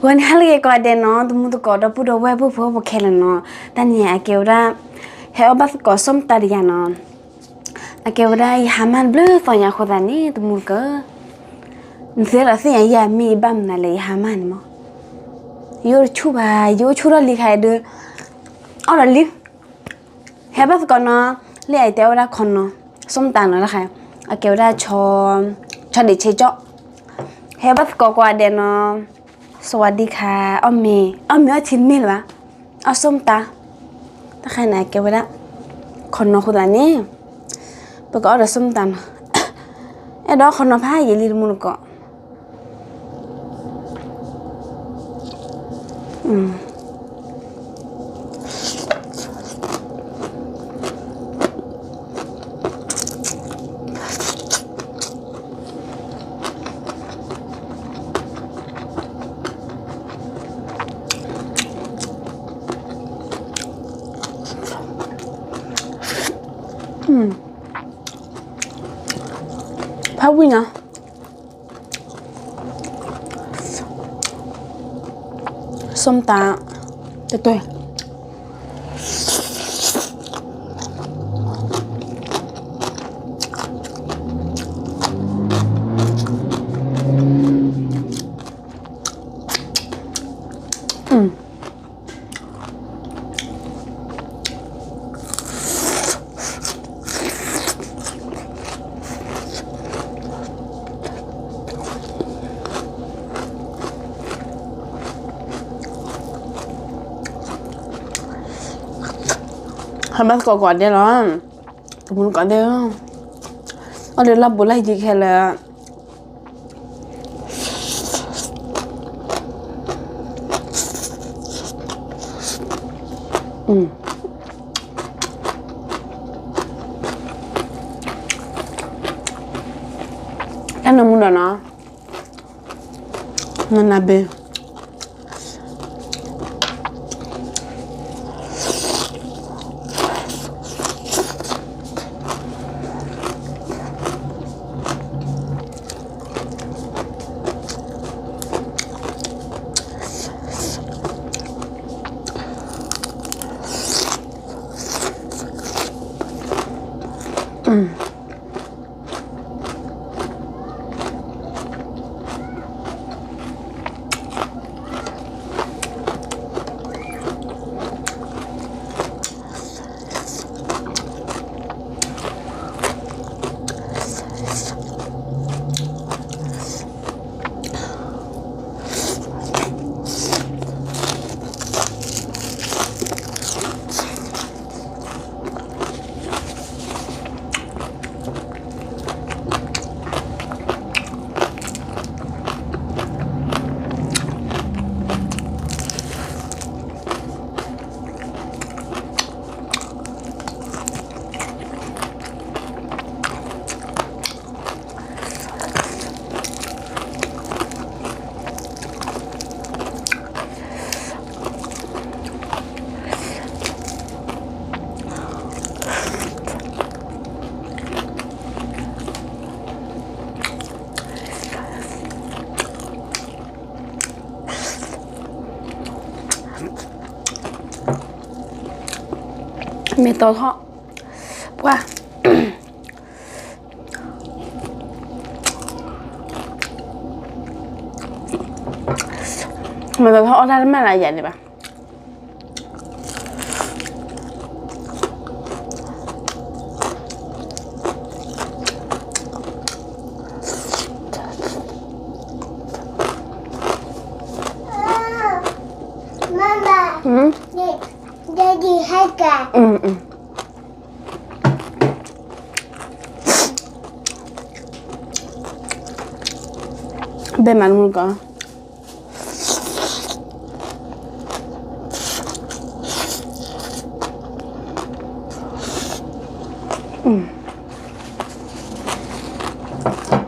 ဂီၤန့ၣ်ဟါလၢအဂ့ၤကိးဂၤဒဲးနီၤ, တမူတကိးဒီပုၢ်ဒီဝဲၢ် ပုၢ်ဖိဝဲၢ်ဖိခဲလၢာ်နီၤ, တၢ်န့ၣ်အကဲဝဲဒၣ် ဟဲအီၣ်ဘၣ်သကိး ส้มตำ တယၤနီၤ, အကဲဝဲဒၣ် ယဟါမၢ်တဘျုးသီညါအဃိသတးန့ၣ် တမူတကိး, နသ့ၣ်လီၤသ့ၣ်ညါ ယမ့ၢ်ယဘၣ်မနုၤလဲၣ် ယဟါမၢ်န့ၣ်မး, ယအိၣ်တဆူၣ်ဘၣ်, ယအိၣ်ဆူၣ်ထီၣ်လံခါအံၤဒီး အီၣ်ဒီးလံ ဟဲဘၣ်သကိးနီၤ, လၢအံၤတဲအီၣ်ဝဲဒၣ်ခီနီၤ, ส้มตำ နီၤတခါ, အကဲဝဲဒၣ် ဆီဒံးဆ့ကၠီၣ်, ဟဲဘၣ်သကိးကိးဂၤဒဲးနီၤ, สวัสดีค่ะ, အီၣ်မ့ၤ အီၣ်မ့ၤအီထံတမ့ၢ်လၢၤဘၣ်, အီၣ် ส้มตำ, တၢ်တခါန့ၣ် အကဲဝဲဒၣ် ခီနီၤအဃိသတးန့ၣ် ပကအီၣ်ဒီး ส้มตำ နီၤ, အဲၣ်ဒိးခီနီၤဖးယံာ်လံတမူတကိး ဖးဝံၣ်နီၤ, ส้มตำ တတွဲၢ် ဟဲဘၣ်သကိးကိးဂၤဒဲးလီၤ, တမူတကိးဒဲး, အီၣ်ဒီးလၢ်ဘူးလၢ်ယံၤခဲလၢာ် တၢ်နၢမူဒီးနီၤ, နနၤဘ့ၣ် မ့ၢ်တီထီၣ် ပှၤ မ့ၢ်တီထီၣ်အီၣ်တၢ်တမၢ်လၢယၤန့ၣ်ဘၣ်. ဘဲမၤနမူကီး Daddy, hi, guys.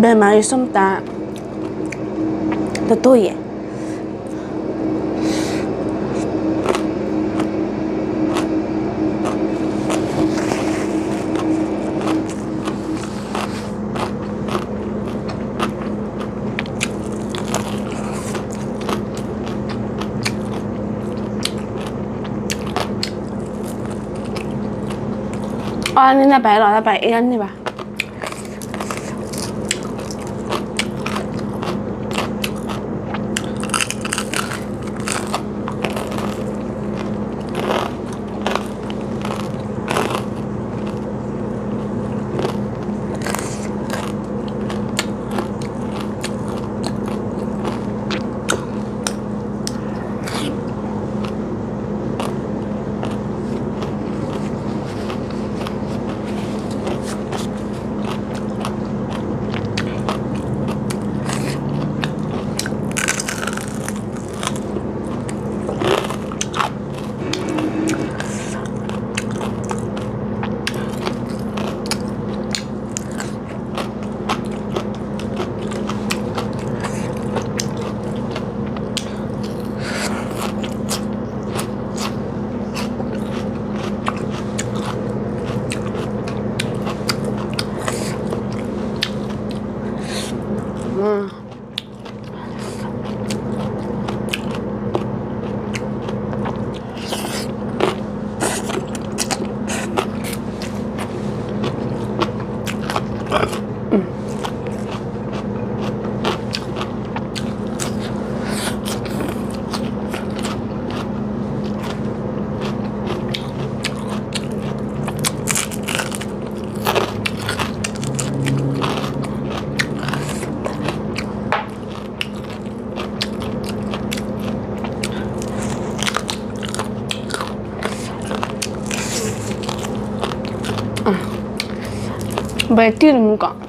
ဘဲမၤအံၤ ဆိကမိၣ်တၢ် တတိၢ်ယဲၢ်. အီ န့ၢ်တၢ်ပာ်အံၤလီၤ, တၢ်ပာ်အံၤလီၤန့ၢ်ဘၣ်. ဘၣ်တံၢ်တမူကီး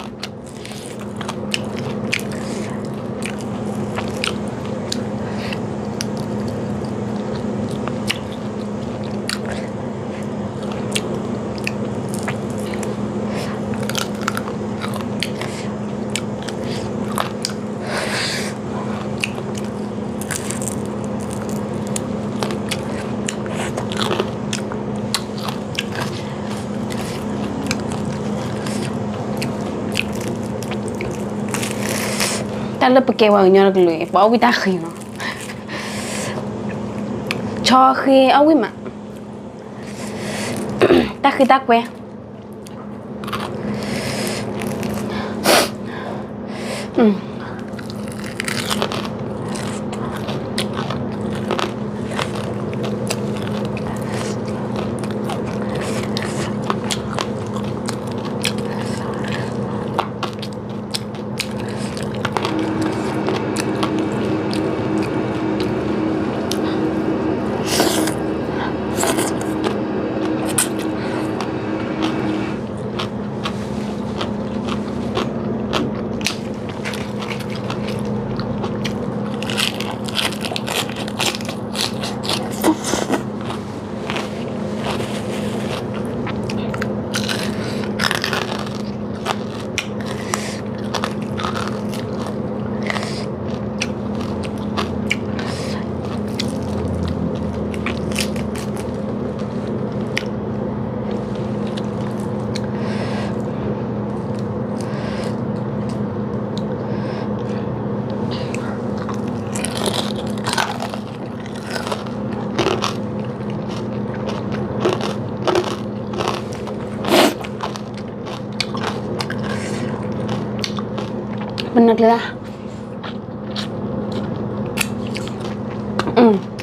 တၢ်လၢပကဲပှၤကညီတကလုာ်အံၤ ပအီၣ်ဝံၣ်တၢ်ဃံလီၤ. ဆီဃံအီၣ်ဝံၣ်မး, တၢ်ဃံတၢ်ကွဲး. ပနၢ်ကျၢၤ, ပ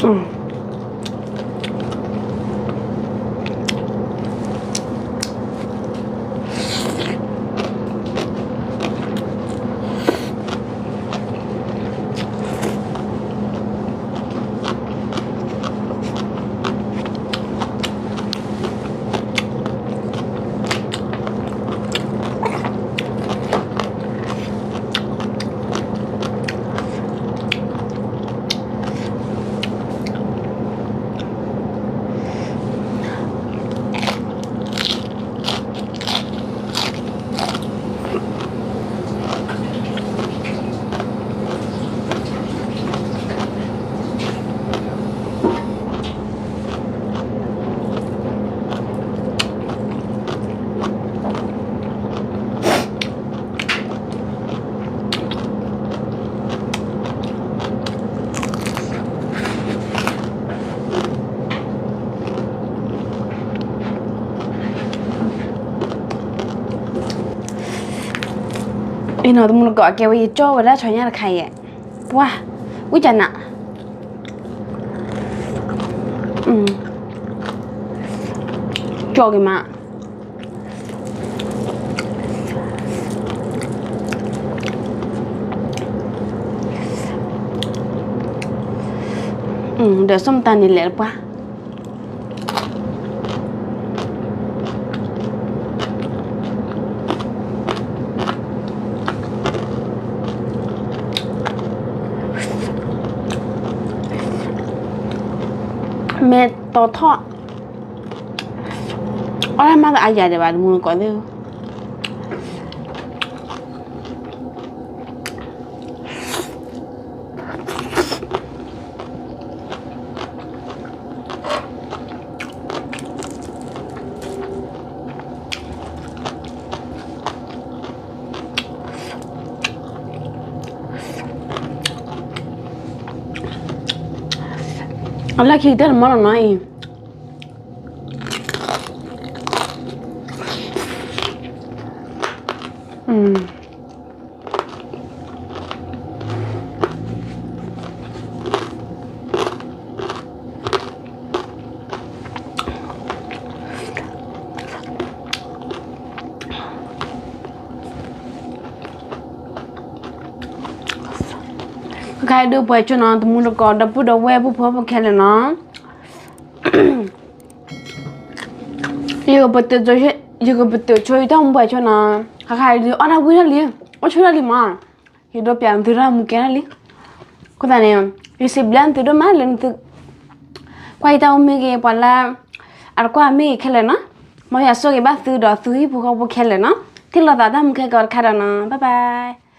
အံၤနီၤ တမူတကိး အကဲဝဲယကၠီဝဲဒၣ်ဆီညါတခါအံၤ, ပှၢ်, ဝံၣ်ကနး, ကၠီက့ၤမး, ဒီးဆိကမိၣ်တၢ်န့ၣ်လဲၣ်ပှၢ် မ့ၢ်တီထီၣ်, အီၣ်တၢ်မၤသးအါယၤဒံးဘၣ် တမူတကိးသ့ၣ်ဧၢ. အလၢခံကတၢၢ်တမီၢ်လီၤနီၤအံၤ. ခါခါဒုးပှဲၤဆိနီၤ တမူတကိး ဒီပုၢ်ဒီဝဲၢ် ပုၢ်ဖိဝဲၢ်ဖိခဲလၢာ်နီၤ. ယကပတုာ်ဆိ ယကပတုာ်ဆိယတၢ်မူပှဲၤဆိနီၤ. ခါခါဒုးအီၣ်တၢ်ဝံၣ်ထီၣ်လံ, အိၣ်ဆိထီၣ်လံမး. ယဒိးပျးသုတၢ်မူကဲထီၣ်လံ. အဃိသတးန့ၣ် ယစံးဘျုးသုဒိၣ်မးလၢသု ကွၢ်ယတၢ်အိၣ်မ့ၢ်ဂ့ၤ ပှၤလၢအတကွၢ်မ့ၢ်ဂ့ၤခဲလၢာ်နီၤ. မ်ယွၤဆိၣ်ဂ့ၤဘၣ်သုဒီးသုဟံၣ်ဖိဃီဖိခဲလၢာ်နီၤ. ထံၣ်လိာ်သးတၢ်မူခဲကိးတခါဒီးနီၤ. ဘၣ်ဘၣ်.